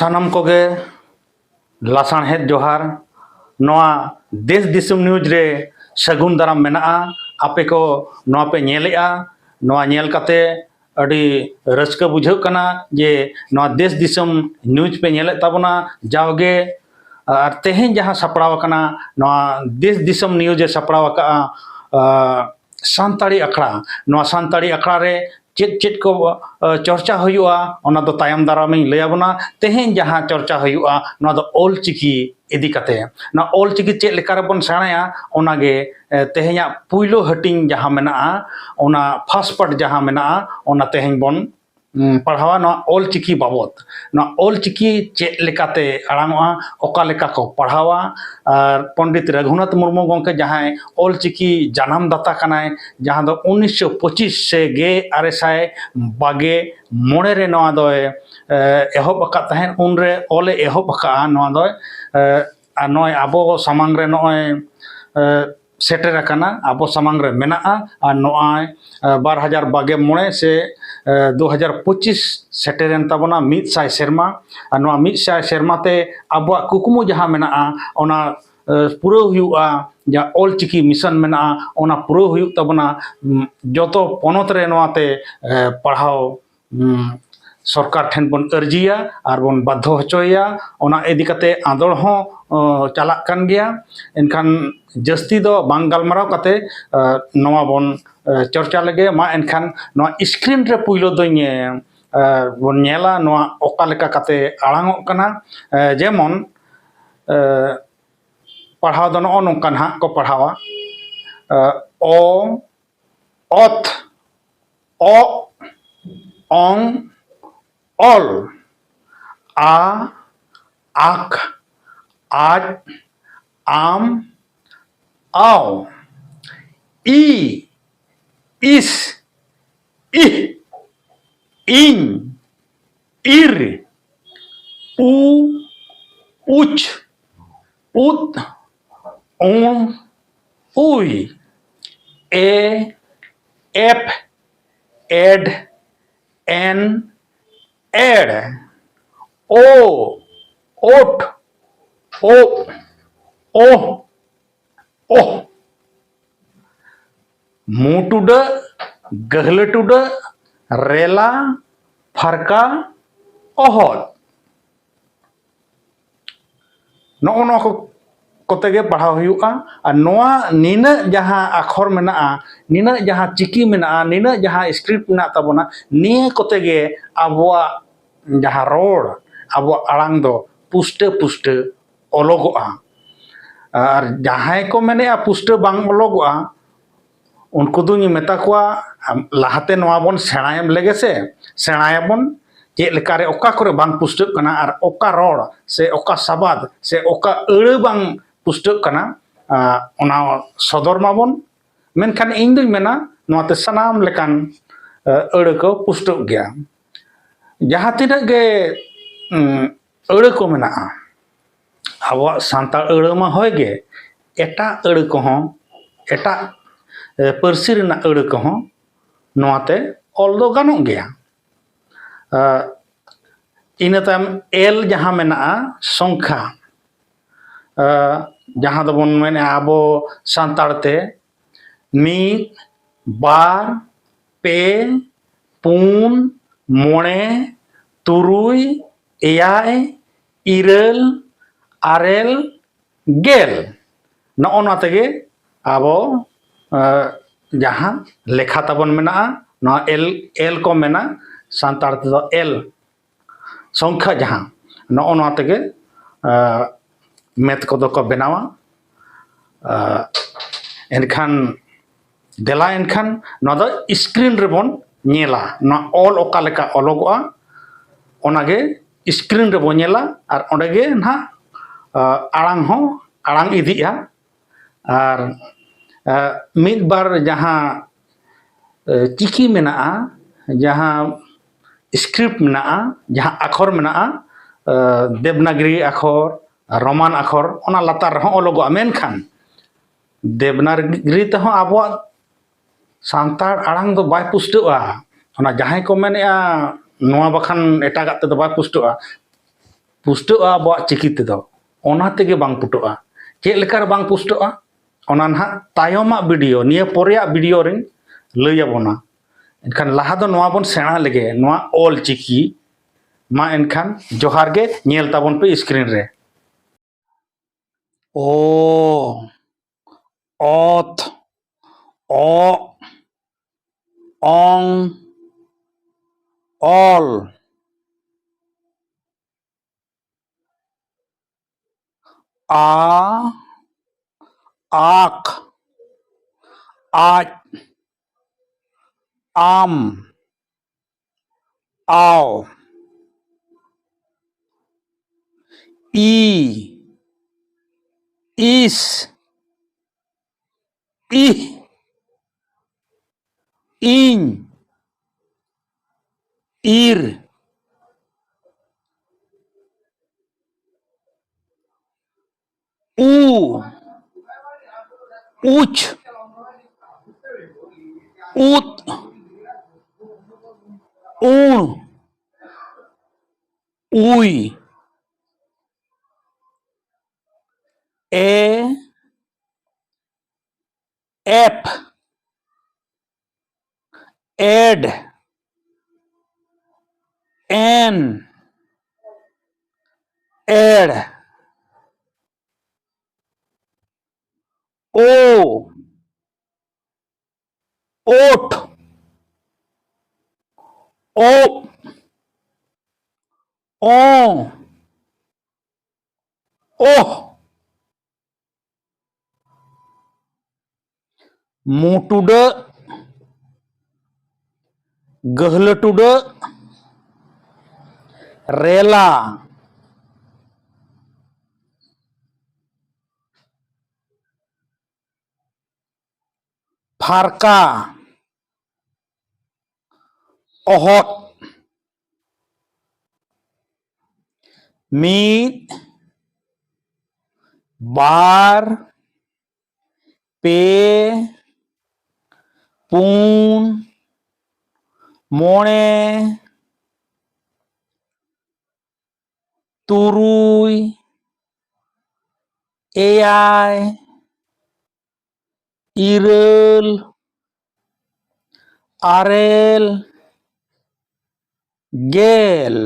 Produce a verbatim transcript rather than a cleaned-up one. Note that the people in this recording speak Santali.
ᱥᱟᱱᱟᱢ ᱠᱚᱜᱮ ᱞᱟᱥᱟᱬᱦᱮᱫ ᱡᱚᱦᱟᱨ᱾ ᱱᱚᱣᱟ ᱫᱮᱥ ᱫᱤᱥᱚᱢ ᱱᱤᱭᱩᱡᱽ ᱨᱮ ᱥᱟᱹᱜᱩᱱ ᱫᱟᱨᱟᱢ ᱢᱮᱱᱟᱜᱼᱟ᱾ ᱟᱯᱮ ᱠᱚ ᱱᱚᱣᱟ ᱯᱮ ᱧᱮᱞᱮᱜᱼᱟ, ᱱᱚᱣᱟ ᱧᱮᱞ ᱠᱟᱛᱮ ᱟᱹᱰᱤ ᱨᱟᱹᱥᱠᱟᱹ ᱵᱩᱡᱷᱟᱹᱜ ᱠᱟᱱᱟ ᱡᱮ ᱱᱚᱣᱟ ᱫᱮᱥ ᱫᱤᱥᱚᱢ ᱱᱤᱭᱩᱡᱽ ᱯᱮ ᱧᱮᱞᱮᱫ ᱛᱟᱵᱚᱱᱟ ᱡᱟᱣᱜᱮ᱾ ᱟᱨ ᱛᱮᱦᱮᱧ ᱡᱟᱦᱟᱸ ᱥᱟᱯᱲᱟᱣ ᱟᱠᱟᱱᱟ ᱱᱚᱣᱟ ᱫᱮᱥ ᱫᱤᱥᱚᱢ ᱱᱤᱭᱩᱡᱽ ᱮ ᱥᱟᱯᱲᱟᱣ ᱟᱠᱟᱫᱼᱟ, ᱟᱨ ᱥᱟᱱᱛᱟᱲᱤ ᱟᱠᱷᱲᱟ, ᱱᱚᱣᱟ ᱥᱟᱱᱛᱟᱲᱤ ᱟᱠᱷᱲᱟ ᱨᱮ ᱪᱮᱫ ᱪᱮᱫ ᱠᱚ ᱟᱨ ᱪᱚᱨᱪᱟ ᱦᱩᱭᱩᱜᱼᱟ, ᱚᱱᱟ ᱫᱚ ᱛᱟᱭᱚᱢ ᱫᱟᱨᱟᱢᱤᱧ ᱞᱟᱹᱭ ᱟᱵᱚᱱᱟ᱾ ᱛᱮᱦᱮᱧ ᱡᱟᱦᱟᱸ ᱪᱚᱨᱪᱟ ᱦᱩᱭᱩᱜᱼᱟ ᱱᱚᱣᱟ ᱫᱚ ᱚᱞ ᱪᱤᱠᱤ ᱤᱫᱤ ᱠᱟᱛᱮ᱾ ᱱᱚᱣᱟ ᱚᱞ ᱪᱤᱠᱤ ᱪᱮᱫ ᱞᱮᱠᱟ ᱨᱮᱵᱚᱱ ᱥᱮᱬᱟᱭᱟ, ᱚᱱᱟᱜᱮ ᱮ, ᱛᱮᱦᱮᱧᱟᱜ ᱯᱩᱭᱞᱩ ᱦᱟᱹᱴᱤᱧ ᱡᱟᱦᱟᱸ ᱢᱮᱱᱟᱜᱼᱟ, ᱚᱱᱟ ᱯᱷᱟᱥᱴ ᱯᱟᱨᱴ ᱡᱟᱦᱟᱸ ᱢᱮᱱᱟᱜᱼᱟ, ᱚᱱᱟ ᱛᱮᱦᱮᱧ ᱵᱚᱱ ᱩᱢ, ᱯᱟᱲᱦᱟᱣᱟ ᱱᱚᱣᱟ ᱚᱞ ᱪᱤᱠᱤ ᱵᱟᱵᱚᱛ᱾ ᱱᱚᱣᱟ ᱚᱞ ᱪᱤᱠᱤ ᱪᱮᱫ ᱞᱮᱠᱟᱛᱮ ᱟᱲᱟᱝᱚᱜᱼᱟ, ᱚᱠᱟ ᱞᱮᱠᱟ ᱠᱚ ᱯᱟᱲᱦᱟᱣᱟ, ᱟᱨ ᱯᱚᱱᱰᱤᱛ ᱨᱟᱹᱜᱷᱩᱱᱟᱛᱷ ᱢᱩᱨᱢᱩ ᱜᱚᱢᱠᱮ ᱡᱟᱦᱟᱸᱭ ᱚᱞ ᱪᱤᱠᱤ ᱡᱟᱱᱟᱢ ᱫᱟᱛᱟ ᱠᱟᱱᱟᱭ, ᱡᱟᱦᱟᱸ ᱫᱚ ᱩᱱᱤᱥᱥᱚ ᱯᱚᱸᱪᱤᱥ ᱥᱮ ᱜᱮ ᱟᱨᱮ ᱥᱟᱭ ᱵᱟᱜᱮ ᱢᱚᱬᱮ ᱨᱮ ᱱᱚᱣᱟ ᱫᱚᱭ ᱮ, ᱮᱦᱚᱵ ᱟᱠᱟᱫ ᱛᱟᱦᱮᱸᱫ, ᱩᱱᱨᱮ ᱚᱞᱮ ᱮᱦᱚᱵ ᱟᱠᱟᱫᱼᱟ ᱱᱚᱣᱟ ᱫᱚ᱾ ᱮ, ᱟᱨ ᱱᱚᱜᱼᱚᱭ ᱟᱵᱚ ᱥᱟᱢᱟᱝ ᱨᱮ ᱱᱚᱜᱼᱚᱭ ᱮ, ᱥᱮᱴᱮᱨ ᱟᱠᱟᱱᱟ, ᱟᱵᱚ ᱥᱟᱢᱟᱝ ᱨᱮ ᱢᱮᱱᱟᱜᱼᱟ᱾ ᱟᱨ ᱱᱚᱜᱼᱚᱭ ᱮ, ᱵᱟᱨ ᱦᱟᱡᱟᱨ ᱵᱟᱜᱮ ᱢᱚᱬᱮ ᱥᱮ ᱮ, ᱫᱩ ᱦᱟᱡᱟᱨ ᱯᱚᱸᱪᱤᱥ ᱥᱮᱴᱮᱨᱮᱱ ᱛᱟᱵᱚᱱᱟ, ᱢᱤᱫ ᱥᱟᱭ ᱥᱮᱨᱢᱟ᱾ ᱟᱨ ᱱᱚᱣᱟ ᱢᱤᱫ ᱥᱟᱭ ᱥᱮᱨᱢᱟ ᱛᱮ ᱟᱵᱚᱣᱟᱜ ᱠᱩᱠᱢᱩ ᱡᱟᱦᱟᱸ ᱢᱮᱱᱟᱜᱼᱟ, ᱚᱱᱟ ᱮ, ᱯᱩᱨᱟᱹᱣ ᱦᱩᱭᱩᱜᱼᱟ᱾ ᱡᱟᱦᱟᱸ ᱚᱞ ᱪᱤᱠᱤ ᱢᱤᱥᱚᱱ ᱢᱮᱱᱟᱜᱼᱟ, ᱚᱱᱟ ᱯᱩᱨᱟᱹᱣ ᱦᱩᱭᱩᱜ ᱛᱟᱵᱚᱱᱟ᱾ ᱩᱢ, ᱡᱚᱛᱚ ᱯᱚᱱᱚᱛ ᱨᱮ ᱱᱚᱣᱟᱛᱮ ᱮ, ᱯᱟᱲᱦᱟᱣ ᱩᱢ, ᱥᱚᱨᱠᱟᱨ ᱴᱷᱮᱱ ᱵᱚᱱ ᱟᱹᱨᱡᱤᱭᱟ ᱟᱨ ᱵᱚᱱ ᱵᱟᱫᱽᱫᱷᱚ ᱦᱚᱪᱚᱭᱮᱭᱟ᱾ ᱚᱱᱟ ᱤᱫᱤ ᱠᱟᱛᱮ ᱟᱸᱫᱳᱲ ᱦᱚᱸ ᱚ, ᱪᱟᱞᱟᱜ ᱠᱟᱱ ᱜᱮᱭᱟ᱾ ᱮᱱᱠᱷᱟᱱ ᱡᱟᱹᱥᱛᱤ ᱫᱚ ᱵᱟᱝ ᱜᱟᱞᱢᱟᱨᱟᱣ ᱠᱟᱛᱮ ᱮ, ᱱᱚᱣᱟ ᱵᱚᱱ ᱮ, ᱪᱚᱨᱪᱟ ᱞᱮᱜᱮ᱾ ᱢᱟ ᱮᱱᱠᱷᱟᱱ ᱱᱚᱣᱟ ᱥᱠᱨᱤᱱ ᱨᱮ ᱯᱩᱭᱞᱩ ᱫᱚᱧ ᱮ, ᱮ, ᱵᱚᱱ ᱧᱮᱞᱟ ᱱᱚᱣᱟ ᱚᱠᱟ ᱞᱮᱠᱟ ᱠᱟᱛᱮ ᱟᱲᱟᱝᱚᱜ ᱠᱟᱱᱟ᱾ ᱮ, ᱡᱮᱢᱚᱱ ᱮ, ᱯᱟᱲᱦᱟᱣ ᱫᱚ ᱱᱚᱜᱼᱚ ᱱᱚᱝᱠᱟ ᱱᱟᱦᱟᱜ ᱠᱚ ᱯᱟᱲᱦᱟᱣᱟ᱾ ᱮ, ᱚ, ᱚᱛ, ᱚᱜ, ᱚᱝ, ᱚᱞ, ᱟ, ᱟᱠ, ᱟᱡ, ᱟᱢ, ᱟᱣ, ᱤ, ᱤᱥ, ᱤᱦ, ᱤᱧ, ᱤᱨ, ᱩ, ᱩᱪ, ᱩᱫ, ᱩᱸ, ᱩᱭ, ᱮ, ᱮᱯ, ᱮᱰ, ᱮᱱ, ᱮᱲ, ᱳ, ᱳᱴ, ᱳ, ᱳᱦ, ᱳᱦ᱾ ᱢᱩ ᱴᱩᱰᱟᱹᱜ, ᱜᱟᱹᱦᱞᱟᱹ ᱴᱩᱰᱟᱹᱜ, ᱨᱮᱞᱟ, ᱯᱷᱟᱨᱠᱟ, ᱚᱦᱚᱫ᱾ ᱱᱚᱜᱼᱚ ᱱᱚᱣᱟ ᱠᱚ ᱠᱚᱛᱮ ᱜᱮ ᱯᱟᱲᱦᱟᱣ ᱦᱩᱭᱩᱜᱼᱟ᱾ ᱟᱨ ᱱᱚᱣᱟ ᱱᱤᱱᱟᱹᱜ ᱡᱟᱦᱟᱸ ᱟᱠᱷᱚᱨ ᱢᱮᱱᱟᱜᱼᱟ, ᱱᱤᱱᱟᱹᱜ ᱡᱟᱦᱟᱸ ᱪᱤᱠᱤ ᱢᱮᱱᱟᱜᱼᱟ, ᱱᱤᱱᱟᱹᱜ ᱡᱟᱦᱟᱸ script ᱢᱮᱱᱟᱜ ᱛᱟᱵᱚᱱᱟ, ᱱᱤᱭᱟᱹ ᱠᱚᱛᱮ ᱜᱮ ᱟᱵᱚᱣᱟᱜ ᱡᱟᱦᱟᱸ ᱨᱚᱲ, ᱟᱵᱚᱣᱟᱜ ᱟᱲᱟᱝ ᱫᱚ ᱯᱩᱥᱴᱟᱹ ᱯᱩᱥᱴᱟᱹ ᱚᱞᱚᱜᱚᱜᱼᱟ᱾ ᱟᱨ ᱡᱟᱦᱟᱸᱭ ᱠᱚ ᱢᱮᱱᱮᱜᱼᱟ ᱯᱩᱥᱴᱟᱹ ᱵᱟᱝ ᱚᱞᱚᱜᱚᱜᱼᱟ, ᱩᱱᱠᱩ ᱫᱩᱧ ᱢᱮᱛᱟ ᱠᱚᱣᱟ, ᱟᱢ, ᱞᱟᱦᱟᱛᱮ ᱱᱚᱣᱟ ᱵᱚᱱ ᱥᱮᱬᱟᱭᱮᱢ ᱞᱮᱜᱮ ᱥᱮ, ᱥᱮᱬᱟᱭᱟᱵᱚᱱ ᱪᱮᱫ ᱞᱮᱠᱟᱨᱮ ᱚᱠᱟ ᱠᱚᱨᱮ ᱵᱟᱝ ᱯᱩᱥᱴᱟᱹᱜ ᱠᱟᱱᱟ ᱟᱨ ᱚᱠᱟ ᱨᱚᱲ ᱥᱮ ᱚᱠᱟ ᱥᱟᱵᱟᱫ ᱥᱮ ᱚᱠᱟ ᱟᱹᱲᱟᱹ ᱵᱟᱝ ᱯᱩᱥᱴᱟᱹᱜ ᱠᱟᱱᱟ, ᱟ, ᱚᱱᱟ ᱥᱚᱫᱚᱨ ᱢᱟᱵᱚᱱ᱾ ᱢᱮᱱᱠᱷᱟᱱ ᱤᱧ ᱫᱩᱧ ᱢᱮᱱᱟ ᱱᱚᱣᱟᱛᱮ ᱥᱟᱱᱟᱢ ᱞᱮᱠᱟᱱ, ᱟ, ᱟᱹᱲᱟᱹ ᱠᱚ ᱯᱩᱥᱴᱟᱹᱜ ᱜᱮᱭᱟ᱾ ᱡᱟᱦᱟᱸ ᱛᱤᱱᱟᱹᱜ ᱜᱮ, ᱩᱸ, ᱟᱹᱲᱟᱹ ᱠᱚ ᱢᱮᱱᱟᱜᱼᱟ, ᱟᱵᱚᱣᱟᱜ ᱥᱟᱱᱛᱟᱲ ᱟᱹᱲᱟᱹ ᱢᱟ ᱦᱳᱭ ᱜᱮ, ᱮᱴᱟᱜ ᱟᱹᱲᱟᱹ ᱠᱚᱦᱚᱸ, ᱮᱴᱟᱜ, ᱮ, ᱯᱟᱹᱨᱥᱤ ᱨᱮᱱᱟᱜ ᱟᱹᱲᱟᱹ ᱠᱚᱦᱚᱸ ᱱᱚᱣᱟᱛᱮ ᱚᱞ ᱫᱚ ᱜᱟᱱᱚᱜ ᱜᱮᱭᱟ᱾ ᱮ, ᱤᱱᱟᱹ ᱛᱟᱭᱚᱢ ᱮᱞ ᱡᱟᱦᱟᱸ ᱢᱮᱱᱟᱜᱼᱟ, ᱥᱚᱝᱠᱷᱟ, ᱮ, ᱡᱟᱦᱟᱸ ᱫᱚᱵᱚᱱ ᱢᱮᱱᱮᱜᱼᱟ ᱟᱵᱚ ᱥᱟᱱᱛᱟᱲ ᱛᱮ ᱢᱤᱫ, ᱵᱟᱨ, ᱯᱮ, ᱯᱩᱱ, ᱢᱚᱬᱮ, ᱛᱩᱨᱩᱭ, ᱮᱭᱟᱭ, ᱤᱨᱟᱹᱞ, ᱟᱨᱮᱞ, ᱜᱮᱞ᱾ ᱱᱚᱜᱼᱚ ᱱᱚᱣᱟ ᱛᱮᱜᱮ ᱟᱵᱚ, ᱮ, ᱡᱟᱦᱟᱸ ᱞᱮᱠᱷᱟ ᱛᱟᱵᱚᱱ ᱢᱮᱱᱟᱜᱼᱟ, ᱱᱚᱣᱟ ᱮᱞ, ᱮᱞ ᱠᱚ ᱢᱮᱱᱟ, ᱥᱟᱱᱛᱟᱲ ᱛᱮᱫᱚ ᱮᱞ, ᱥᱚᱝᱠᱷᱟ ᱡᱟᱦᱟᱸ, ᱱᱚᱜᱼᱚ ᱱᱚᱣᱟ ᱛᱮᱜᱮ, ᱮ, ᱢᱮᱛ ᱠᱚᱫᱚ ᱠᱚ ᱵᱮᱱᱟᱣᱟ᱾ ᱮ, ᱮᱱᱠᱷᱟᱱ ᱫᱮᱞᱟ ᱮᱱᱠᱷᱟᱱ ᱱᱚᱣᱟ ᱫᱚ screen ᱨᱮᱵᱚᱱ ᱧᱮᱞᱟ, ᱱᱚᱣᱟ ᱚᱞ ᱚᱠᱟ ᱞᱮᱠᱟ ᱚᱞᱚᱜᱚᱜᱼᱟ, ᱚᱱᱟᱜᱮ screen ᱨᱮᱵᱚᱱ ᱧᱮᱞᱟ᱾ ᱟᱨ ᱚᱸᱰᱮ ᱜᱮ ᱱᱟᱦᱟᱜ, ᱟ, ᱟᱲᱟᱝ ᱦᱚᱸ ᱟᱲᱟᱝ ᱤᱫᱤᱜᱼᱟ᱾ ᱟᱨ, ᱟ, ᱢᱤᱫ ᱵᱟᱨ ᱡᱟᱦᱟᱸ, ᱟ, ᱪᱤᱠᱤ ᱢᱮᱱᱟᱜᱼᱟ, ᱡᱟᱦᱟᱸ script ᱢᱮᱱᱟᱜᱼᱟ, ᱡᱟᱦᱟᱸ ᱟᱠᱷᱚᱨ ᱢᱮᱱᱟᱜᱼᱟ, ᱟ, ᱫᱮᱵᱽᱱᱟᱜᱽᱨᱤ ᱟᱠᱷᱚᱨ, ᱨᱳᱢᱟᱱ ᱟᱠᱷᱚᱨ, ᱚᱱᱟ ᱞᱟᱛᱟᱨ ᱨᱮᱦᱚᱸ ᱚᱞᱚᱜᱚᱜᱼᱟ᱾ ᱢᱮᱱᱠᱷᱟᱱ ᱫᱮᱵᱽᱱᱟᱜᱽᱨᱤ ᱛᱮᱦᱚᱸ ᱟᱵᱚᱣᱟᱜ ᱥᱟᱱᱛᱟᱲ ᱟᱲᱟᱝ ᱫᱚ ᱵᱟᱭ ᱯᱩᱥᱴᱟᱹᱜᱼᱟ᱾ ᱚᱱᱟ ᱡᱟᱦᱟᱸᱭ ᱠᱚ ᱢᱮᱱᱮᱜᱼᱟ ᱱᱚᱣᱟ ᱵᱟᱠᱷᱟᱱ ᱮᱴᱟᱜᱟᱜ ᱛᱮᱫᱚ ᱵᱟᱭ ᱯᱩᱥᱴᱟᱹᱜᱼᱟ, ᱯᱩᱥᱴᱟᱹᱜᱼᱟ ᱟᱵᱚᱣᱟᱜ ᱪᱤᱠᱤ ᱛᱮᱫᱚ, ᱚᱱᱟ ᱛᱮᱜᱮ ᱵᱟᱝ ᱯᱩᱴᱟᱹᱜᱼᱟ᱾ ᱪᱮᱫ ᱞᱮᱠᱟᱨᱮ ᱵᱟᱝ ᱯᱩᱥᱴᱟᱹᱜᱼᱟ, ᱚᱱᱟ ᱱᱟᱦᱟᱜ ᱛᱟᱭᱚᱢᱟᱜ ᱵᱷᱤᱰᱤᱭᱳ, ᱱᱤᱭᱟᱹ ᱯᱚᱨᱮᱭᱟᱜ ᱵᱷᱤᱰᱤᱭᱳ ᱨᱤᱧ ᱞᱟᱹᱭ ᱟᱵᱚᱱᱟ᱾ ᱮᱱᱠᱷᱟᱱ ᱞᱟᱦᱟ ᱫᱚ ᱱᱚᱣᱟ ᱵᱚᱱ ᱥᱮᱬᱟ ᱞᱮᱜᱮ, ᱱᱚᱣᱟ ᱚᱞ ᱪᱤᱠᱤ᱾ ᱢᱟ ᱮᱱᱠᱷᱟᱱ ᱡᱚᱦᱟᱨ ᱜᱮ, ᱧᱮᱞ ᱛᱟᱵᱚᱱ ᱯᱮ ᱥᱠᱨᱤᱱ ᱨᱮ᱾ ᱚ, ᱚᱛ, ᱚᱜ, ᱚᱝ, ᱚᱞ᱾ ᱟ, ᱟᱠ, ᱟᱡ, ᱟᱢ, ᱟᱣ, ᱤ, ᱤᱥ, ᱤᱦ, ᱤᱧ, ᱤᱨ, ᱩ, ᱩᱪ, ᱩᱫ, ᱩᱬ, ᱩᱭ, ᱮ, ᱮᱯ, ᱮᱰ, ᱮᱱ, ᱮᱲ, ᱳ, ᱳᱴ, ᱳᱵ, ᱳ, ᱳᱦ᱾ ᱢᱩ ᱴᱩᱰᱟᱹᱜ, ᱜᱟᱹᱦᱞᱟᱹ ᱴᱩᱰᱟᱹᱜ, ᱨᱮᱞᱟ᱾ ᱯᱷᱟᱨᱠᱟ, ᱚᱦᱚᱫ᱾ ᱢᱤᱫ, ᱵᱟᱨ, ᱯᱮ, ᱯᱩᱱ, ᱢᱚᱬᱮ, ᱛᱩᱨᱩᱭ, ᱮᱭᱟᱭ, ᱤᱨᱟᱹᱞ, ᱟᱨᱮᱞ, ᱜᱮᱞ᱾